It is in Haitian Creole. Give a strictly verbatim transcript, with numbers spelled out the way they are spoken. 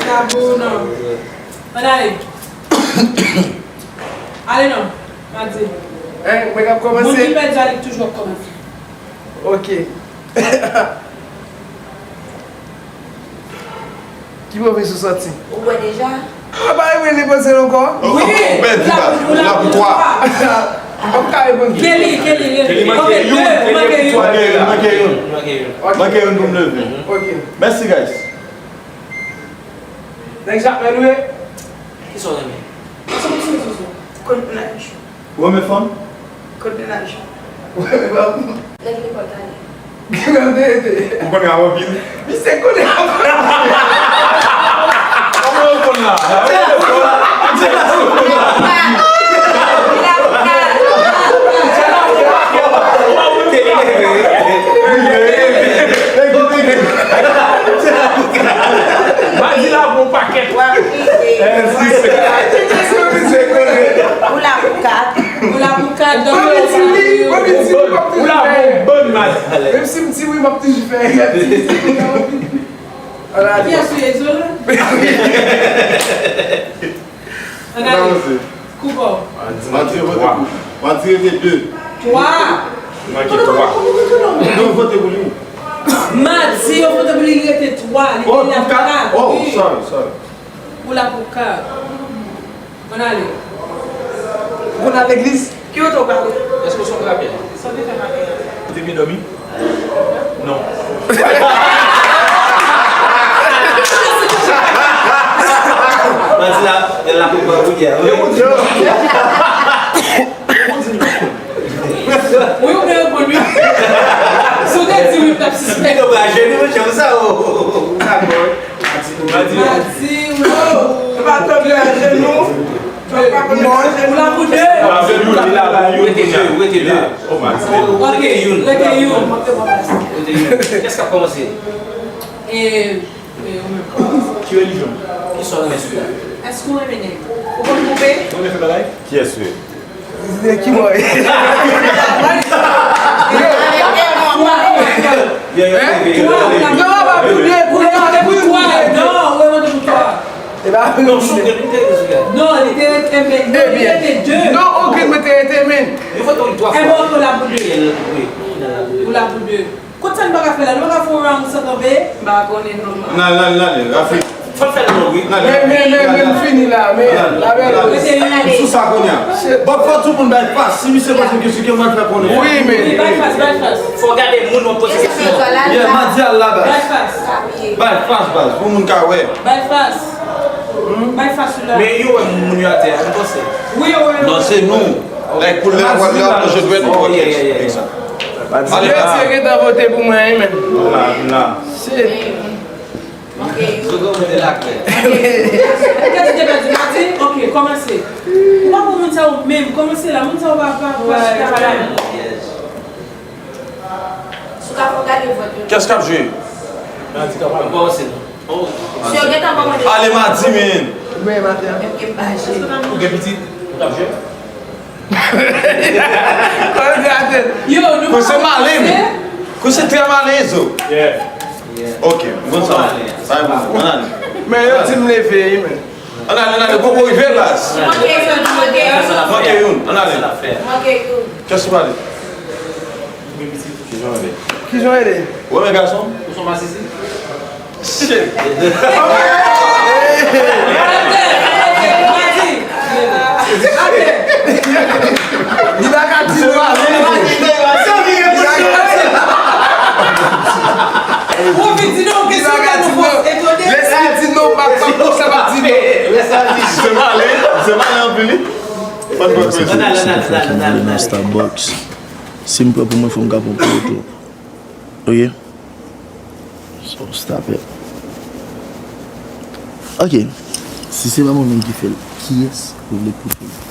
Sa bon, non. Ann ale. Ale non, Madi. Hein, mwen k ap kòmanse? Moun ki pèdi a, li toujou ap kòmanse. Ok. Ki pwofesè w sòti? Ou bwè deja? A, pa gen moun li poze l ankò? Wi, ou pèdi la, ou la pou twa. M p ap ka reponn. Kelly, Kelly, Kelly. Kelly manke youn, Kelly manke youn. Manke youn, manke youn. Manke youn pou m leve. Ok. Mèsi, guys. Nèg Jakmèl ou ye? Kisa w renmen? Kòd mennaj. Ou renmen fanm? Kòd mennaj. Ou renmen fanm? Nèg lekòl tande. Ou konnen anpil? Misye konnen anpil. Kòman yo konn la? Madi la pou pakèt. Ou la pou kat. Ou la pou kat, donk, ou la pou bon madi. Menm si m di wi, m ap toujou fè. Kiyès ou ye, Zola? Ann ale. Koupa w. Madi rete de. Twa. Manke twa. Non, vote pou li. Madi yo vote pou li, li rete twa. Li te la pou kat. Oh, sorry, sorry. Ou la pou kat. Ann ale. Ou konn al legliz? Ki kote w prale? Èske w sonje rapèl? Sa w te fè maten an? Ou te byen dòmi? Non. Mwen di la, lè l la pou pran kounye a. Wi, ou te reponn wi. Si w te di wi, m t ap sispèk. Ou pran jenou, monchè, ou sa, o. Ou sa, bro. Madi, wi. Madi, wi. Ou pa tonbe ajenou. Ou la pou de. Ou rete de, ou rete de. Ok, rete youn. Rete youn. Kiyès k ap kòmanse? E, e, ou menm. Ki relijyon? Kisa w renmen sou la? Èske w renmen nèg? Ou konn koupe? Ou renmen fè bagay? Kiyès ou ye? Ki bò? Yo, yo, yo, yo, yo. Non, pa pou de, pou de, pou de. Non, ou te pou twa. E pa non, sou ke li te rete. Non, li te rete, men li te rete de. Non, ok, mwen te rete, men. Yo vote pou li twa fwa. E bon, pou la pou de. Wi, pou la pou de. Kot sa n pa ka fè la? Nou pa ka fè yon round san kanpe? M pa konnen non. Nan, nan, nan, Rafi. Fò l fè l non, wi. Men, men, men, men, m fini la, men, la bèl. Rete youn. Sou sa kounye a. Bon, fò tout moun bay fas. Si misye poze yon kesyon, ke mwen fè konnen. Wi, men. Wi, bay fas, bay fas. Fò gade moun w ap poze kesyon. Yeah, Madi al la bas. Bay fas. Bay fas, baz, pou moun ka wè. Bay fas. Bay fas ou la. Men yo wè moun yo atè a, nou panse. Wi, yo wè. Non, se nou. Like, pou lè w ap manje dwèt, nou wè kèk. Egzak. Madi gentan vote pou mwen, wi, men. Vin la, vin la. Shit. Ok. Kèk ti te pèdi Madi? Ok, kòmanse. Ou pa pou moun sa yo menm, kòmanse la, moun sa yo pa, pa, pa chita la. Sou ka fò gade vòt yo. Kiyès k ap jwe? Madi k ap pale. Mwen pa wè se non. Oh. Si yo gentan kòmande. Ale Madi, men. Mwen maten. Menm ke m pa jwe. Ou gen pitit? Ou t ap jwe? Kouze malin. Kouze trè malin, zo. Yeah. Ok, bon sa. Sa e bon. Ann ale. Men yo di m leve, wi, men. Ann ale, ann ale, poko rive, baz. Manke youn, manke youn. Manke youn, ann ale. Manke youn. Kiyès ki pale? Kijan w ye? Kijan w ye? Ou renmen gason? Ou se yon masisi? Shit. Li pa ka di non. Ou anvi di non, kesyon sa nou poze, etone. Lè sa di non, m ap, m ap, sa m ap di non. Misye male, misye male anpil, wi. Ann ale, ann ale, ann ale, ann ale. Nan Starbucks. Si m pran pou mwen, fò m ka pran pou ou tou. Ok? So, stop it. Ok. Si se pa mwen menm ki fè l, kiyès ou vle pou fè l?